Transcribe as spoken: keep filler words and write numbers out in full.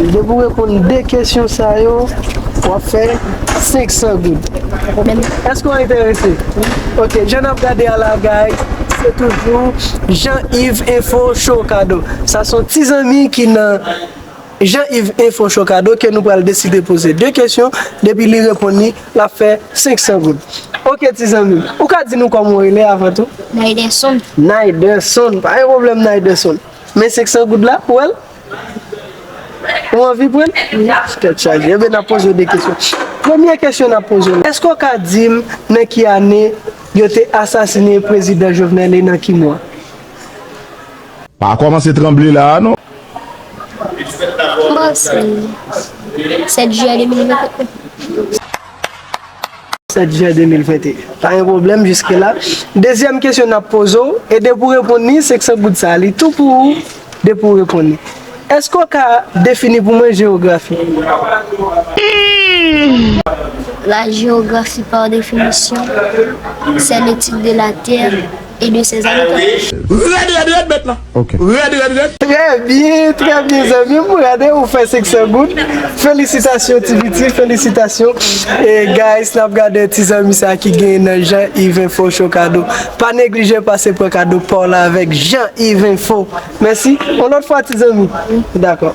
Depi w reponn de kesyon sa yo, w ap fè senk san goud. Èske w enterese? Ok, jan n ap gade a la, guys, se toujou Jean Yves Info Show Kado. Sa se yon ti zanmi ki nan Jean Yves Info Show Kado ke nou pral deside poze de kesyon. Depi li reponn li, l ap fè senk san goud. Ok, ti zanmi m, ou ka di nou kòman w rele avan tou? Naiderson. Naiderson, pa gen pwoblèm, Naiderson. Men senk san goud la, ou wè l? Ou anvi pran l? Tèt chaje. Ebyen, n ap poze w de kesyon. Premye kesyon n ap poze w la, èske w ka di m nan ki ane yo te asasinen prezidan Jovenel e nan ki mwa? Pa kòmanse tranble la a, non. Bon, se sèt jiyè de mil venteyen. Sèt jiyè de mil venteyen. Pa gen pwoblèm jiske la. Dezyèm kesyon n ap poze w, e depi w reponn li, senk san goud sa a, li tou pou ou, depi w reponn li. Èske w ka defini pou mwen jewografi? La géographie, par définition, c'est l'étude de la terre et de ses habitants. Rèd, rèd, rèd, mèt la. Ok. Rèd, rèd, rèd. Trè byen, trè byen, zanmi m. Gade, ou fè senk san goud. Felisitasyon, Ti Piti, felisitasyon. E, guys, n ap gade ti zanmi sa ki genyen nan Jean Yves Info Show Kado. Pa neglije pase pran kado pa w la avèk Jean Yves Info. Mèsi. Yon lòt fwa, ti zanmi. Dakò.